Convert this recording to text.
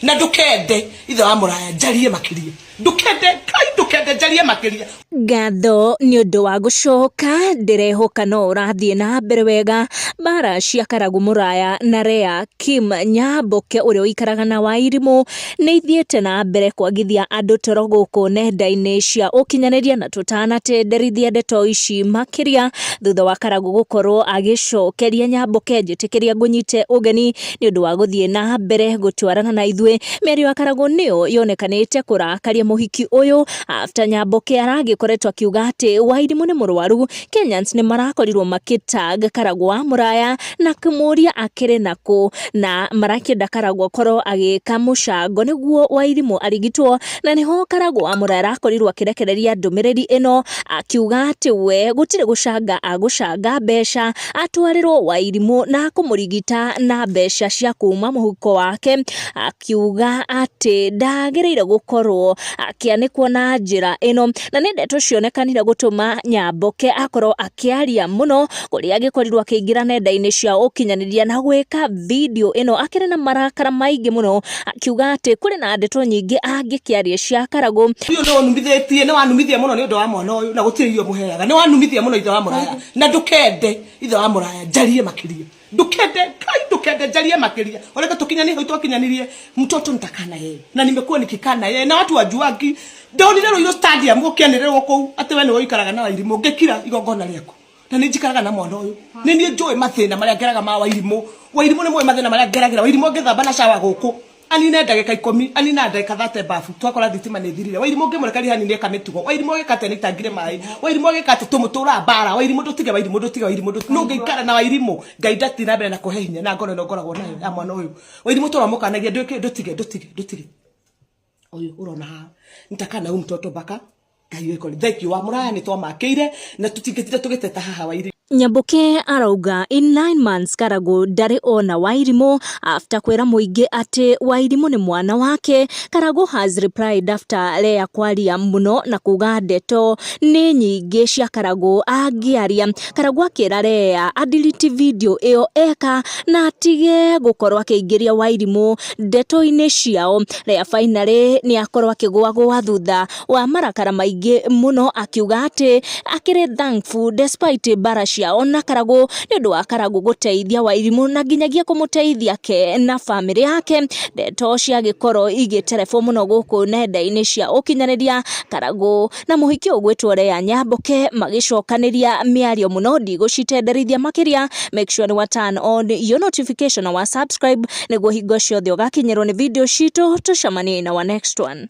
Na ndukende ithe wa muraya njarie makiria, ndukende Ngai, ndukende njarie makiria. Ngatho nĩ ũndũ wa gũcoka, ndĩrehoka no ũrathiĩ na mbere wega. Mbara cia Karagũ Mũraya na Rea Kim Nyamboke ũrĩa ũikaraga na Wairimũ nĩ ithiĩte na mbere kwagithia andũ toro gũkũ nenda-inĩ cia ũkinyanĩria, na tũtanatenderithia ndeto ici makĩria thutha wa Karagũ gũkorwo agĩcokeria Nyamboke, njĩtĩkĩria ngũnyite ũgeni nĩ ũndũ wa gũthiĩ na mbere gũtwarana na ithuĩ. Mĩario ya Karagũ nĩyo yonekanĩte kũrakaria mũhiki ũyũ after Nyamboke aragĩkoretwo akiuga atĩ Wairimũ nĩ mũrwaru. Kenyans nĩ marakorirwo makĩtag Karagũ wa Mũraya na kũmũria akĩrĩ nakũ, na marakĩenda Karagũ akorwo agĩka mũcango nĩguo Wairimũ arigitwo, na nĩho Karagũ wa Mũraya arakorirwo akĩrekereria ndũmĩrĩri ĩno akiuga atĩ we gũtirĩ gũcanga agũcanga mbeca atwarĩrwo Wairimũ na kũmũrigita na mbeca cia kuma mũhuko wake, akiuga atĩ ndagĩrĩire gũkorwo akĩanĩkwo na njĩra ĩno. Na nĩ ndeto cionekanire gũtũma Nyamboke akorwo akĩaria mũno, kũrĩa agĩkorirwo akĩingĩra nenda-inĩ cia ũkinyanĩria na gwĩka video ĩno akĩrĩ na marakara maingĩ mũno, akiuga atĩ kũrĩ na ndeto nyingĩ angĩkĩaria cia Karagũ. Ũyũ nĩ ũnumithĩtie, nĩ wanumithia mũno nĩ ũndũ wa mwana ũyũ, na gũtirĩ irio mũheaga. Nĩ wanumithia mũno ithe wa mũraya, na ndũkende ithe wa mũraya njarie makĩria, ndukende Ngai, ndukende njarie makiria. Oreke tukinyanie hau twakinyanirie, mtoto nitakaa na yeye na nimekuwa nikikaa na yeye na watu wajuangi. Ndonire Ruiru Stadium gũkĩanĩrĩrwo kũu atĩ we nĩwe ũikaraga na Wairimũ, ngĩkira igongona rĩaku, na nĩ njikaraga na mwana ũyũ. Nĩ niĩ njũĩ mathĩna marĩa ngeraga ma Wairimũ. Wairimũ nĩ mũĩ mathĩna marĩa ngeragĩra. Wairimũ angĩthamba na cawa gũkũ anine ndagĩka 10, anina ndagĩka 30 bafu, twakora thitima nĩ thirire. Wairimũ ũngĩmũrekeria hanini eka mĩtugo. Wairimũ agĩka atĩa nĩ itangire maĩ. Wairimũ agĩka atĩ tũmũtũra mbara. Wairimũ ndũtige, Wairimũ ndũtige, Wairimũ ndũtige. Nũ ũngĩikara na Wairimũ? Ngai ndathiĩ na mbere na kũhe hinya na ngoro ĩno ngoragwo nayo ya mwana ũyũ. Wairimũ tũramũkanagia, ndũtige, ndũtige, ndũtige. Ũyũ ũrona haha nitakaa na huyu mtoto mpaka Ngai wĩkore. Thank you wa mũraya, nĩ twamakĩire na tũtingĩtinda tũgĩteta haha Wairimũ. Nyamboke arauga in 9 months Karagũ ndarĩ ona Wairimũ after kwĩra mũingĩ atĩ Wairimũ nĩ mwana wake. Karagũ has replied after Lea kwaria mũno na kuga ndeto nĩ nyingĩ cia Karagũ angĩaria. Karagũ akĩra Lea adelete video ĩyo eka na atige gũkorwo akĩingĩria Wairimũ ndeto-inĩ ciao. Lea finally nĩ akorwo akĩgũagũa thutha wa marakara maingĩ mũno, akiuga atĩ akĩrĩ thankful despite mbara ciao na Karagũ nĩ ũndũ wa Karagũ gũteithia Wairimũ na nginyagia kũmũteithia ke na famĩlĩ yake. Ndeto ciagĩkorwo igĩterebwo mũno gũkũ nenda-inĩ cia ũkinyanĩria, Karagũ na mũhiki ũgwĩtwo Lea Nyamboke magĩcokanĩria mĩario mũno. Ndigũcitenderithia makĩria, make sure nĩ wa turn on your notification na wa subscribe nĩguo hingo ciothe ũgakinyĩrwo nĩ video citũ. Tũcemanie in our next one.